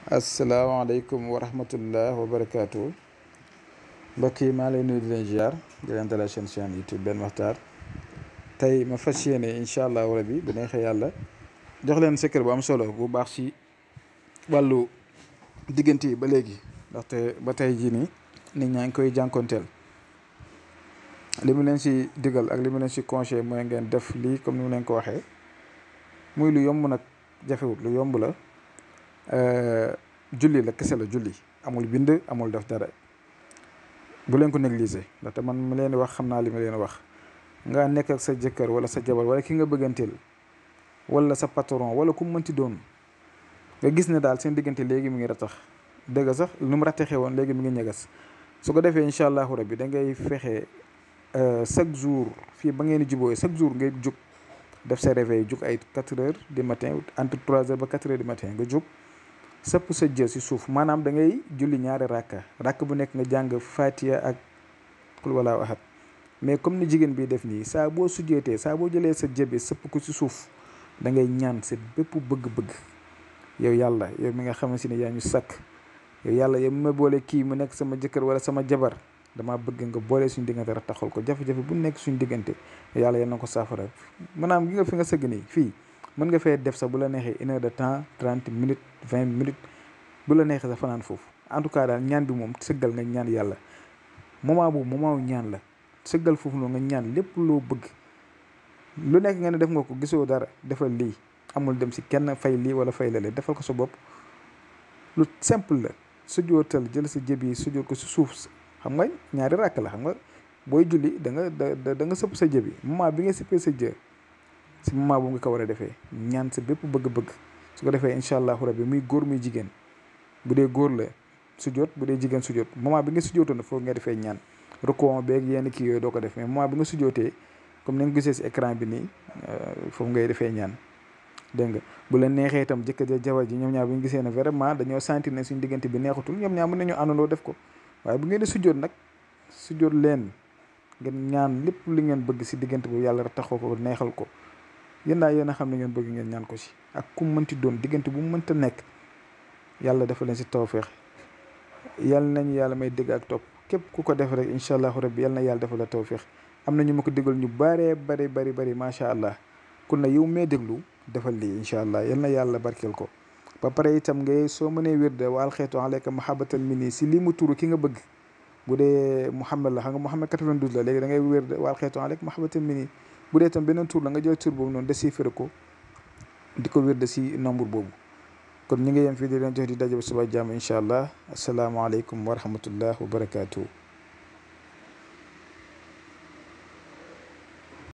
asalaamaaleykum wa rahmatullah wa barakaatu mbokk yi maa lay nuyu di leen ziar di leen dalal seen chaîne YouTube Ben Makhtar. tey ma fas yéene incha allahu rabi bu neexee yàlla jox leen secret bu am solo bu baax ci wàllu diggante yi ba léegi ndaxte ba tey jii nii nit ñaa ngi koy jànkonteel. li mu leen ci digal ak li mu leen ci conseil mooy ngeen def lii comme ni mu leen ko waxee muy lu yomb nag, jafewut, lu yomb la. julli la kese la, julli amul bind amul def dara. bu leen ko négliger ndaxte man mi leen wax xam naa li ma leen wax. nga nekk ak sa jëkkër wala sa jabar wala ki nga bëgganteel wala sa patron wala ku mënti doon, nga gis ne daal seen diggante léegi mu ngi ratax, dëgg sax nu mu rattaxee woon léegi mu ngi ñegas. su ko defee incha allahu rabbi da ngay fexe chaque jour fii ba ngeen di jubóoyee chaque jour ngay jug def sa réveil, jug ay 4 heures du matin, entre 3 heures ba 4 heures du matin nga jug sëpp sa jë si suuf. maanaam da ngay julli ñaari rakk bu nekk nga jàng fatiha ak qul wallahu ahad. mais comme ni jigéen bi def nii, saa boo sujjeetee, saa boo jëlee sa jë bi sëpp ko si suuf, da ngay ñaan sa bépp bëgg-bëgg. yow yàlla, yow mi nga xamante ne yaa ñu sàkk, yow yàlla yow mi ma boole kii mu nekk sama jëkkër wala sama jabar, dama bëgg nga boole suñu diggante rek taxal ko. jafe-jafe bu nekk suñu diggante yàlla yal na ko saafara. maanaam gi nga fi nga sëgg nii fii mën nga fee def sax bu la neexee 1 heure de temps, 30 minutes, 20 minutes, bu la neexee sax fanaan foofu. en tout cas daal ñaan bi moom sëggal nga ñaan yàlla. moment boobu moment wu ñaan la, sëggal foofu noonu nga ñaan lépp loo bëgg. lu nekk nga ne def nga ko gisoo dara, defal lii. amul dem si kenn fay lii wala fay lale, defal ko sa bopp. lu simple la. sujootal, jël sa jëb yi sujoot ko si suuf. xam nga ñaari ràkk la, xam nga booy julli da nga sëpp sa jëb yi. moment bi nga sëppee sa jë, si moment boobu nga ko war a defee ñaan sa bépp bëgg-bëgg. su ko defee incha allahu rabbi muy góor muy jigéen, bu dee góor la sujjoot, bu dee jigéen sujjoot. moment bi nga sujjootoon foofu nga defee ñaan. rukkoo beeg yenn kii yooyu doo ko def, mais moment bi nga sujjootee comme ni nga gisee si écran bi nii, foofu ngay defee ñaan. dégg nga bu la neexee itam jëkkër ja jabar ji ñoom ñaar bu ñu gisee ne vraiment dañoo sentir ne suñu diggante bi neexatul, ñoom ñaar mën nañu àndandoo def ko. waaye bu ngeen di sujjoot nag, sujjoot leen ngeen ñaan lépp li ngeen bëgg si diggante bu yàlla taxoo ko, neexal ko. yéen daal yéen a xam ne ngeen bëgg ngeen ñaan ko si ak ku mënti doon, diggante bu mu mënta nekk, yàlla dafa leen si tawféex. yàlla nañu yàlla may dégg ak topp. képp ku ko def rek incha allahu rabbi yàlla na yàlla dafa la tawféex. am na ñu ma ko déggal ñu bëree bëri macha allah. kon na yow mee déglu defal lii incha allah, yal na yàlla barkeel ko. ba pare itam ngay soo mënee wérde waal xeetu alayka mahabbatan minni si lii mu turu ki nga bëgg. bu dee Mouhamed la, xam nga Mouhamed 92 la, léegi da ngay wérde waal xeetu alayka mahabbatan minni. bu dee itam beneen tur la, nga jël tur boobu noonu déchiffré ko, di ko wérde si nombre boobu. kon ñu ngi yem fii di leen jox di daje ba suba jàmm incha allah. asalaamaaleykum wa rahmatullah wa barakaatu.